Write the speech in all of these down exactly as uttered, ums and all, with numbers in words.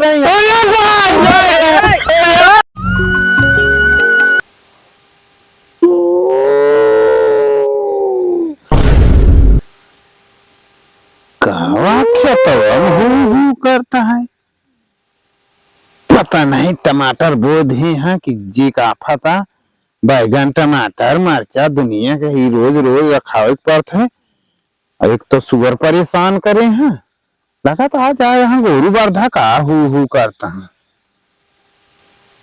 अरे बाप रे! कावा खेतवा में हू हू करत है? पता नहीं टमाटर बो दिहे हैं कि जी का आफत आ। बैगन, टमाटर, मरचा, दुनिया के ही रोज रोज रखावे के पड़त है। अब एक तो सुअर परेशान करे हैं, लगत आज आए हैं गोरू बरधा का हू हू करत हैं।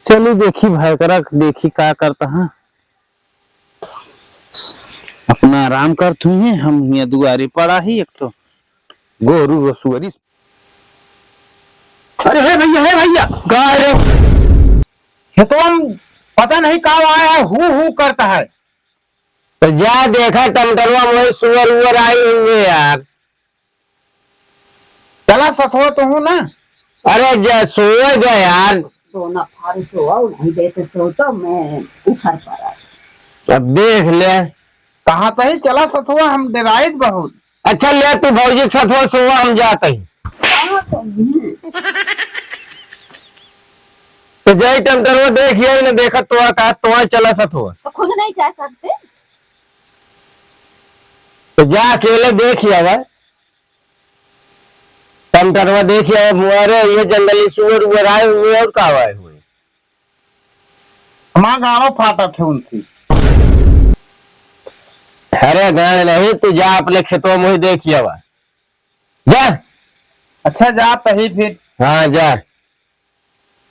चली देखी भैकरा, देखी का करत हैं। अपना आराम करत हुई हैं, हम हियाँ दुआरे पड़ा ही, एक तो गोरू रसुअरी। अरे हे भैया, हे भैया, का रे? खेतवा में पता नहीं का आया है, हू हू करत है। तो जा देखा टमटरवा में सुअर उअर आई होंगे यार। चला सथवा तो हूँ ना। अरे जा सोए जा यार। सोना फार सोआ नहीं देते सो तो मैं उठर पड़ा। अब देख ले। कहाँ तो ही चला सथवा, हम डराइत बहुत। अच्छा ले तू भौजी के सथवा सोआ, हम जात ही। कहाँ सोई? तो जाई टमटरवा देख आई न, देखत तो का तो चला सथवा। तो खुद नहीं जा सकते? तो जा अकेले देख आवा। टमटरवा देख आवा, अरे ये जंगली सुअर उअर आए हुए और का आए हुए। हमार गाँव फाटत है उनसे। अरे गाँव नहीं, तू जा अपने खेतवा में देख आवा। जा। अच्छा, जा तही फिर। हाँ, जा।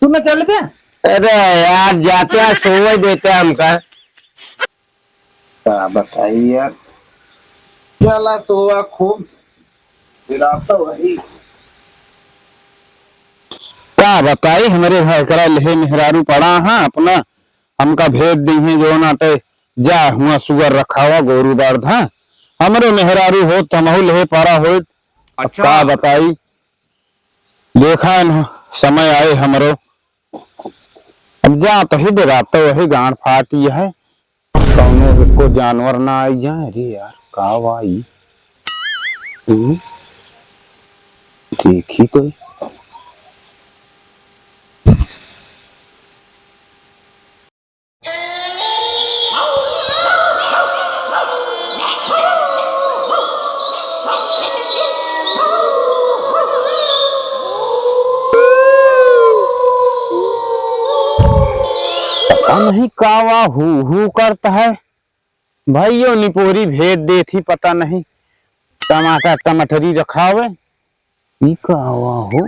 तू न चल बे? अरे यार, जाते हैं, सोवे देते हैं हमका। का बताई यार, चला सोवा खूब, फिर आता वही। का बताई, हमरे घर करा लेहे मेहरारू पड़ा हाँ अपना, हमका भेज दी हैं जो नाटे जा हुआ सुअर रखावा, गोरू बारधा। हमरे मेहरारू होत, हमहू लेहे पारा होत। अब अच्छा। का बताई, देखा न समय आए हमरो। अब जात ही डरात वही गांड फाटी है, कौनो एको जानवर ना आई जाए। अरे यार, का वाई? हम्म? देखी तो। पता नहीं का वा हू हू करत है। भाइयों निपोरी भेद देत ही, पता नहीं टमाटर टमाटरी रखावे। ई का वा हो?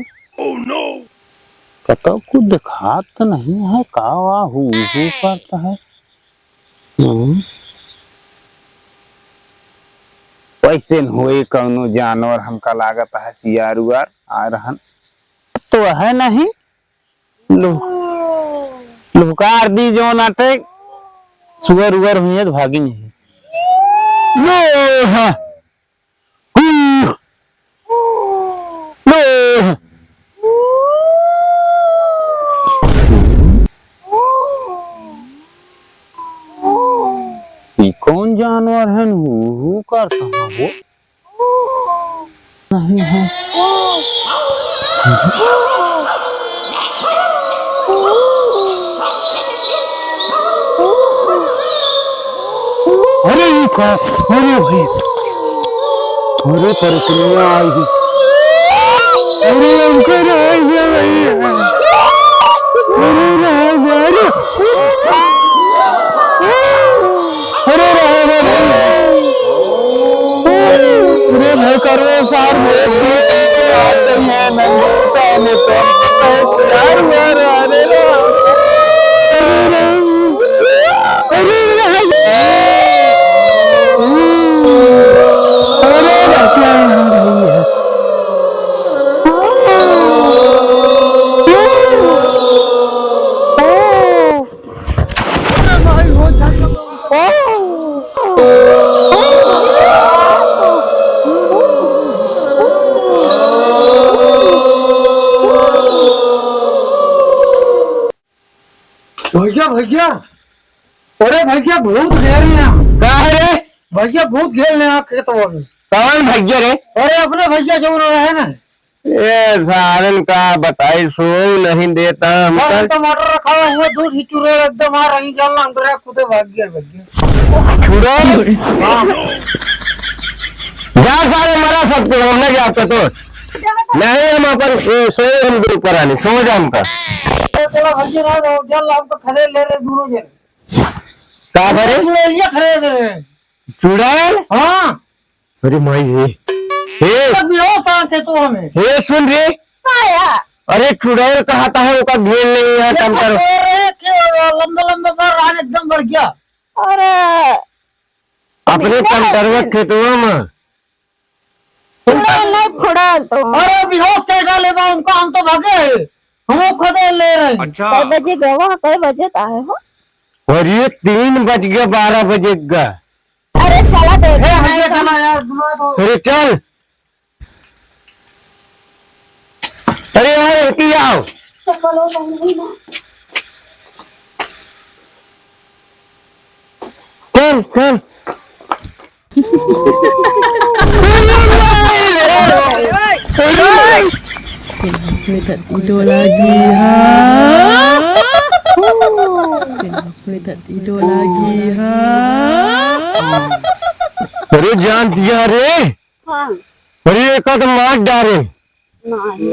कतौ कुछ देखात नहीं है, का वा हू हू करत है। हम्म। वैसे न होए कौनो जानवर, हमका लागत है सियार उआर आ रहन। तो है नहीं। लु-, लुहकार दी जो नाटे, सुअर उअर हुई है तो भागी नहीं। लो, हाँ। हू। लो, हाँ। ई कौन जानवर है? हू, हू करत है वो। नहीं है। अरे, ई का? अरे भाई, अरे, परकनिया आई है। अरे, हमका राज दे भैया। अरे, राज दे, अरे। अरे, राज दे भैया। अरे, भाई, करो सार, भैया, भैया, आप नहीं है, नहीं होता है, नहीं तो। यार, यार, अरे, राम। अरे, राम। अरे, राम। अरे, राम। भैया, भैया, अरे भैया, भूत घेर ले हैं। का है रे? भैया, भूत घेर ले हैं खेतवा में। कौन भैया रे? अरे, अपने भैया जो रहे हैं ना। ए सारन का बताई, सोउ नहीं देता हमका। हाँ, टमाटर रखा हुआ, दूध ही चुड़ैल एकदम आ रही, जान ला, अंदर खुदे भाग गया, भाग गया। चुड़ैल? हाँ। जा सारे, मरा सब तो, हम नहीं जाते तो। नहीं, हम अपन, ए, सोउ हम दूर पर आनी, सो जा हमका। ए, चलो, भाग गया, जान ला, हम तो खरीद ले रहे, दूनों जने। का भरे? चुड़ैलिया खरीद रहे। चुड़ैल? हाँ। अरे माई रे। हे। तब भी हो सांस है तो हमें। हे सुन रे। आया। अरे चुड़ैल कहा था, ओका घेर ले यहाँ देखो, टमटर। तो रे, के लंबा लंबा बार रान एकदम बढ़ गया। अरे। अपने बिल्कुल। टमटरवा खेतवा में। चुड़ैल नहीं फुड़ैल तो। अरे बेहोश कर डाले बा उनका, हम तो भागे हैं। हम खुदे ले रहे हैं। अच्छा। कै बजे गवा, कै बजे त आए हो? अरे तीन बज गया, बारह बजे का। अरे चला दे ए, दे, भैया, नहीं तो चला यार, घुमा दो। अरे चल। अरे यार, की आओ। चल, चल। अरे बाप रे, धरती डोला जी, हाँ। अरे बाप रे, धरती डोला जी, हाँ। अरे जान दिया रे। हाँ। अरे एक आध मार डारे। नहीं।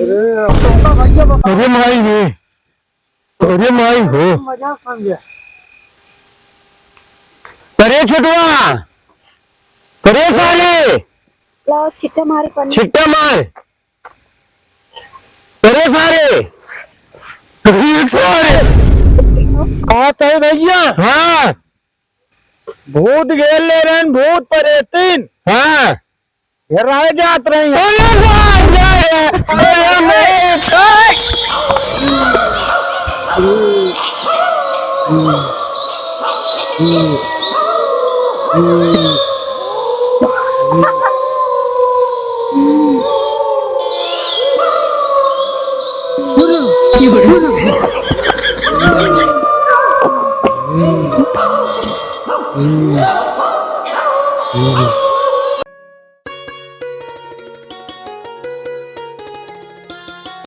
अरे माई रे। अरे माई हो। मजाक समझे। अरे छोटुआ। अरे सारे। लाओ, छिट्टा मारे पानी। छिट्टा मार। अरे सारे। अरे सारे। का कहे भैया? हाँ। भूत घेर ले रहन, भूत परेतिन। हाँ। हेराए जात रही। अरे बाप रे, अरे मैं